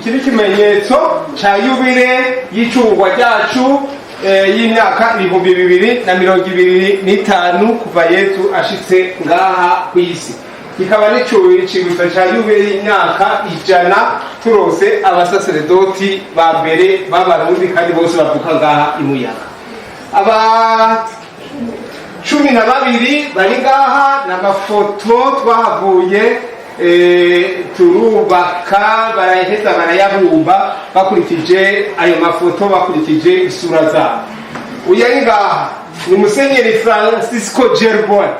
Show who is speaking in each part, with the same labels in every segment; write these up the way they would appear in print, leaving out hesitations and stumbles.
Speaker 1: Iki ni ikimenyetso ca yubile y'icungwa ryacu, y'imyaka 2025 kuva Yezu ashitse ngaha ku isi, kikaba n'icibutso ca yubile y'imyaka 100 turose abasaseredoti ba mbere b'Abarundi, kandi bose bavuka ngaha imuyaga. Aba 12 bari ngaha ni amafoto twahavuye turubaka, baraheza barayabumba bakurikije ayo mafoto, bakurikije isura zabo. Uyu ari ngaha ni Musenyeri Francisco Gerboin.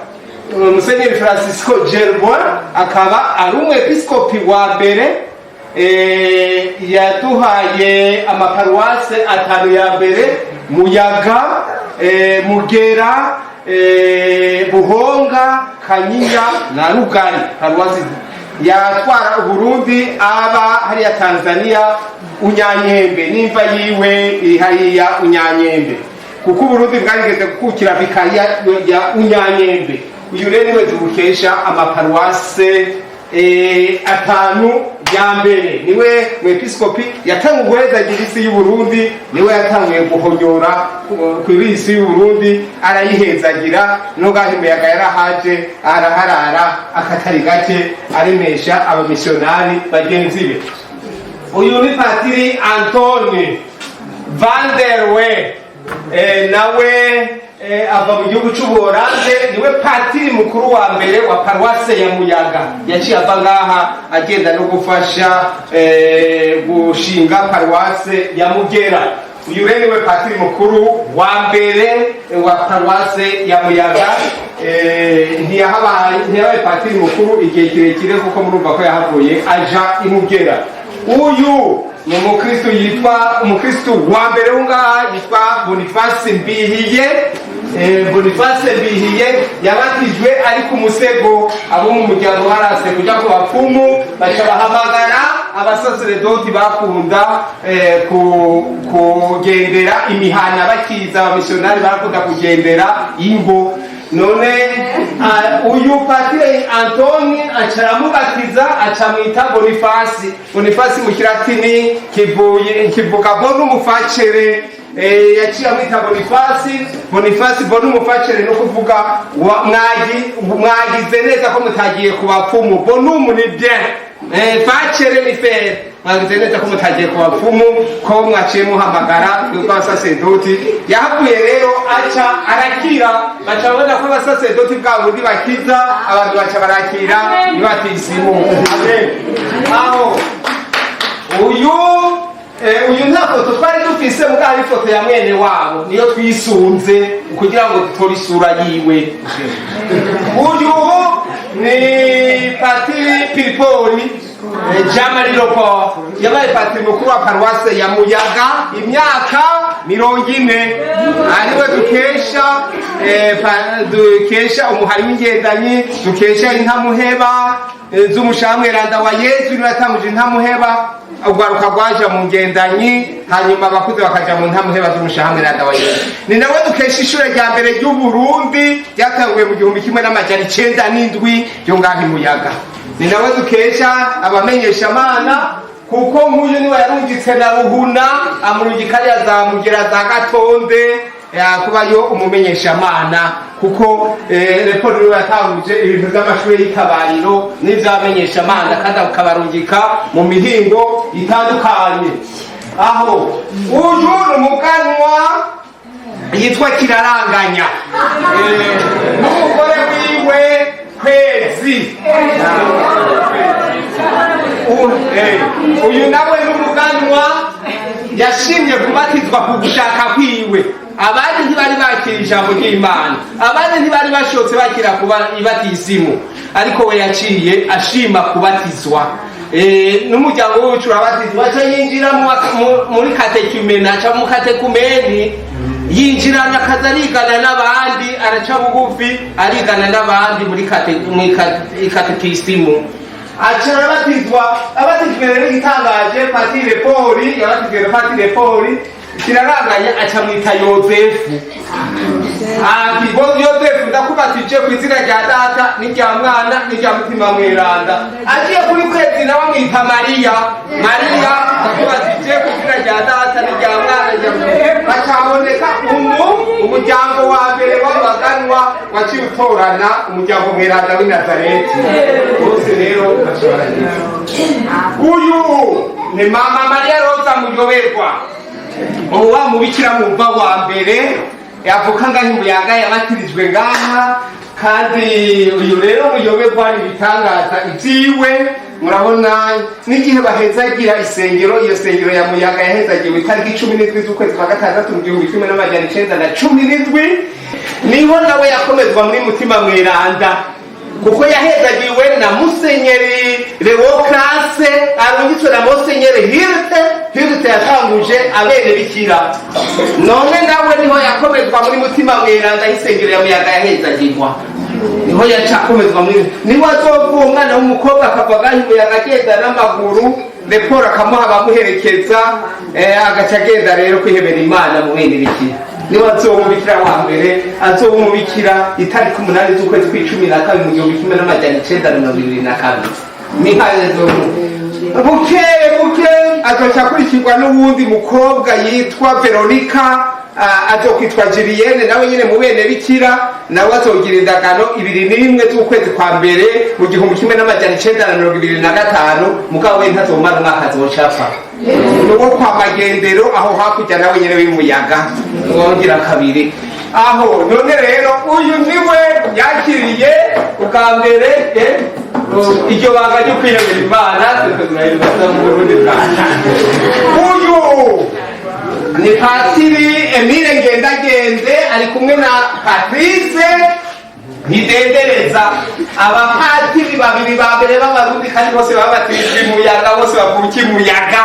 Speaker 1: Musenyeri Francisco Gerboin akaba ari umwepiskopi wa mbere, yaduhaye amaparuwase atanu ya mbere: Muyaga, Mugera, Buhonga, Kanyinya na Rugari. Paruwasi yatwara Uburundi aba hariya Tanzania Unyanyembe, n'imva yiwe iri hariya Unyanyembe, kuko Uburundi bwarigeze gukukira vikariya ya Unyanyembe. Uyu rero niwe dukesha amaparuwase atanu ya mbere. Niwe mwepiskopi yatanguye guhezagira isi y'Uburundi, niwe yatanguye guhonyora kuri isi y'Uburundi, arayihezagira. N'ubwaho imiyaga yarahaje, araharara akatari gake, aremesha abamisiyonari bagenzi be. Uyu ni Patiri Antoni Vanderwe, nawe ava mu gihugu c'Ubuholande. Niwe patiri mukuru wa mbere wa paruwase ya Muyaga. Yaciye ava ngaha agenda no gufasha gushinga paruwase ya Mugera. Uyu rero niwe patiri mukuru wa mbere wa paruwase ya Muyaga. Ntiyabaye patiri mukuru igihe kirekire, kuko murumva ko yahavuye aja imugera. Uyu ni umukristu yitwa, umukristu wa mbere w'ungaha yitwa Boniface Mbihiye. Boniface Mbihiye yabatijwe ari ku musego. Abo mu muryango barase kuja ku bapfumu, baca bahamagara abasaseredoti bakunda kugendera imihana bakiza. Abamisiyonari barakunda kugendera ingo. None uyu Patiri Antoni aca aramubatiza, acamwita Bonifasi. Bonifasi mu Kilatini kivuye kivuga bonum facere. Yaciye amwita Bonifasi. Bonifasi, bonum facere, no kuvuga mwagize neza ko mutagiye ku bapfumu. Bonum ni bien, facere ni faire. Mwagize neza ko mutagiye ku bapfumu, ko mwaciye muhamagara twebwe abasasedoti. Yahavuye rero aca arakira, baca babona ko abasasedoti bwa bundi bakiza abantu, baca barakira ibatisimu. Amen. Aho uyu nta foto twari dufise, mugabo hari ifoto ya mwene wabo, niyo twisunze kugira ngo dutore isura yiwe. Uyu ni Patiri Piripori, Jean Marie Roport. Yabaye patiri mukuru wa paruwase ya Muyaga imyaka 40. Ariwe dukesha dukesha umuhari w'ingendanyi, dukesha intamuheba z'umushamweranda wa Yezu. Niwe yatanguje intamuheba. Urwaruka rwaja mu ngendanyi, hanyuma abakuze bakaja mu ntamuheba z'umushamweranda wa Yezu. Ni nawe dukesha ishure rya mbere ry'Uburundi ryatanguye mu 1907 ryo ngaho i Muyaga. Ni nawe dukesha abamenyeshamana, kuko nk'uyu niwe yarungitse na Ruhuna, amurungika ariya za Mugera, za Gatonde, kubayo umumenyeshamana, kuko reporo niwe yatanguje ibintu by'amashuri y'itabariro n'ivy'abamenyeshamana, kandi akabarungika mu mihingo itandukanye. Aho uyu ni umuganwa yitwa Kiraranganya, n'umugore wiwe Kwezi. Uyu nawe n'umuganwa yashimye kubatizwa ku gushaka kwiwe. Abandi ntibari bakira ijambo ry'Imana, abandi ntibari bashotse bakira kuba ibatisimu, ariko we yaciye ashima kubatizwa. N'umuryango wiwe urabatizwa, aca yinjira muri katekumena, aca mu katekumeni, yinjirana akaza arigana n'abandi, araca bugufi, arigana n'abandi muri katekisimu, aca arabatizwa. Abatijwe rero, igitangaje, Patire Poli yabatijwe na Patire Poli Kiraranganya, aca mwita Yozefu. Ati bo Yosefu, ndakubatije ku izina rya Data n'irya Mwana n'irya Mutima Mweranda. Agiye kuri kwezi nawe amwita Mariya. Mariya, ndakubatije ku izina rya Data n'irya Mwana n'irya Mutima. Hacaboneka umuryango wa mbere w'abaganwa waciye utorana umuryango mweranda w'i Nazareti bose. Rero baca baragira. Uyu ni Mama Mariya Roza Muyoberwa, uwa mubikira mwumva wa mbere yavuka ngaho Imuyaga, yabatirijwe ngaha. Kandi uyu rero Muyoberwa ni ibitangaza ibyiwe. Murabona n'igihe bahezagira isengero, iyo sengero ya Muyaga yahezagiwe itariki 17 z'ukwezi kwa gatandatu mu 1917, niho nawe yakomezwa muri Mutima Mweranda, kuko yahezagiwe na Musenyeri Leo Classe arungitswe na Musenyeri Hirte. Hirte yatanguje abene bikira. None nawe niho yakomezwa muri Mutima Mweranda. Isengero ya Muyaga yahezagirwa, niho yaca akomezwa muri, niho azovuga umwana w'umukobwa akava ngaho Muyaga agenda n'amaguru, Leporo akamuha abamuherekeza, agaca agenda rero kwihebera Imana mu bene bikira. Niwe azomubikira wa mbere, azomubikira itariki 8 z'ukwezi kw'icumi na kabiri mu 1922. Nihazo buke buke azoca akurikirwa n'uwundi mukobwa yitwa Veronica, azokwitwa Julienne, nawe nyene mu bene bikira. Nawe azogira indagano 21 z'ukwezi kwa mbere mu 1925. Mugabo we ntazomara umwaka, azocapfa. Nuwo kwa Magendero aho hakurya, nawe nyene w'Imuyaga, wongera kabiri aho. None rero uyu niwe yakiriye ubwa mbere iryo banga ryo kwiyemera Imana. Twese turahimbaza mu Burundi bwacu. Uyu ni Patiri Emile Ngendagende, ari kumwe na Patrice Ntidendereza, abapatiri babiri ba mbere b'Abarundi, kandi bose babatirijwe Imuyaga, bose bavuka Imuyaga.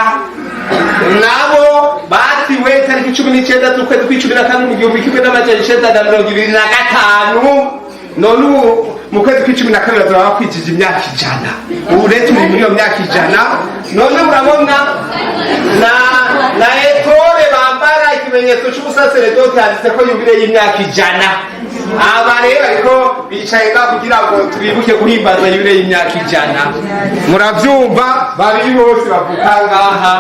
Speaker 1: Nabo batiwe tariki 19 z'ukwezi kw'icumi na kabiri mu 1925. None ubu mu kwezi kw'icumi na kabiri bazaba bakwijije imyaka 100. Ubu rero turi muri iyo myaka 100. None murabona na étole bambara, ikimenyetso c'ubusaseredoti, handitse ko yubile y'imyaka 100. Aba rero ariko bicaye ngaho kugira ngo twibuke guhimbaza yubile y'imyaka 100. Muravyumva, babiri bose bavuka ngaha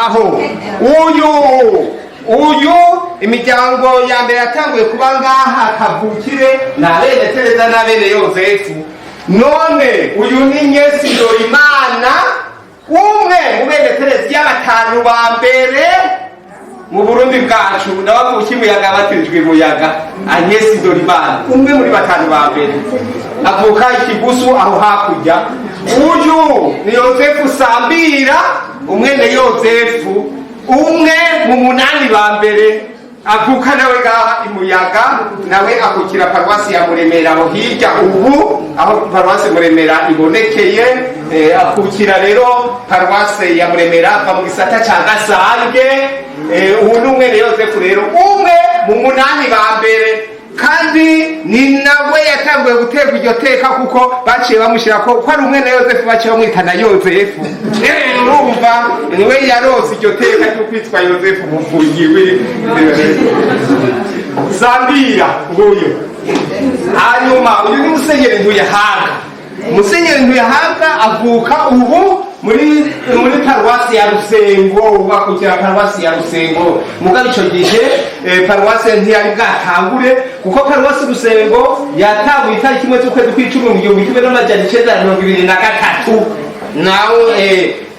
Speaker 1: aho. Uyu imiryango ya mbere yatanguye kuba ngaha kavukire ni abene Tereza n'abene Yozefu. None uyu ni Nyesi Ndorimana, umwe mu bene Tereziya batanu ba mbere mu Burundi bwacu. Nawe Imuyaga, batirijwe Imuyaga. Agnes Ndorimana, umwe muri batanu ba mbere, avuka Ikigusu aho hakurya. Uyu ni Yozefu Sambira, umwene Yozefu, umwe mu munani ba mbere, avuka nawe ngaha Imuyaga. Nawe akukira paruwasi ya Muremera aho hirya ubu aho paruwasi Muremera ibonekeye. Akukira rero paruwasi ya Muremera, ava mu gisata ca Gasange. Ubu ni umwene Yozefu rero, umwe mu munani ba mbere, kandi ni nawe yatanguye guterwa iryo teka, kuko baciye bamushyira ko ari umwene Yozefu, baciye bamwita na Yozefu. Urumva niwe yarose iryo teka ryo kwitwa Yozefu Muvunyi Sambira nguyu. Hanyuma uyu ni Musenyeri Ntuyahaga. Musenyeri Ntuyahaga avuka ubu muri paruwasi ya Rusengo, bakukira paruwasi ya Rusengo. Mugabo ico gihe paruwasi ntiyari bwatangure, kuko paruwasi Rusengo yatanguye itariki 1 z'ukwezi kw'icumi mu 1923.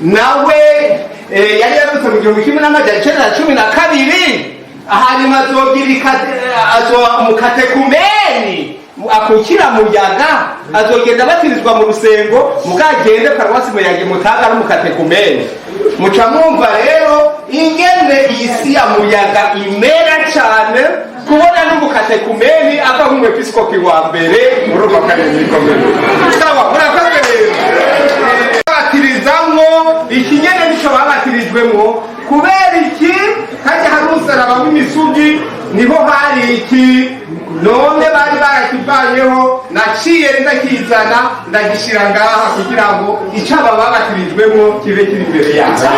Speaker 1: Nawe yari yarutse mu 1912. Hanyuma azogira azoba umukatekumeni akukira Muyaga, azogenda batirizwa mu Rusengo, mugagende paruwasi Muyaga imutanga ari umukatekumeni. Muca mwumva rero ingene iyi si ya Muyaga imera cane, kubona n'umukatekumeni ava nk'umwepiskopi wa mbere. Murumva ko ari ibikomere. Sawa, murakoze. Rero batirizamwo ikinyene nico babatirijwemwo. Kubera iki? Hajya hari umusaraba w'imisugi, niho hari iki. None bari barakivanyeho, naciye ndakizana ndagishira ngaha kugira ngo icyo aba babatirijwemo kibe kiri imbere yabo.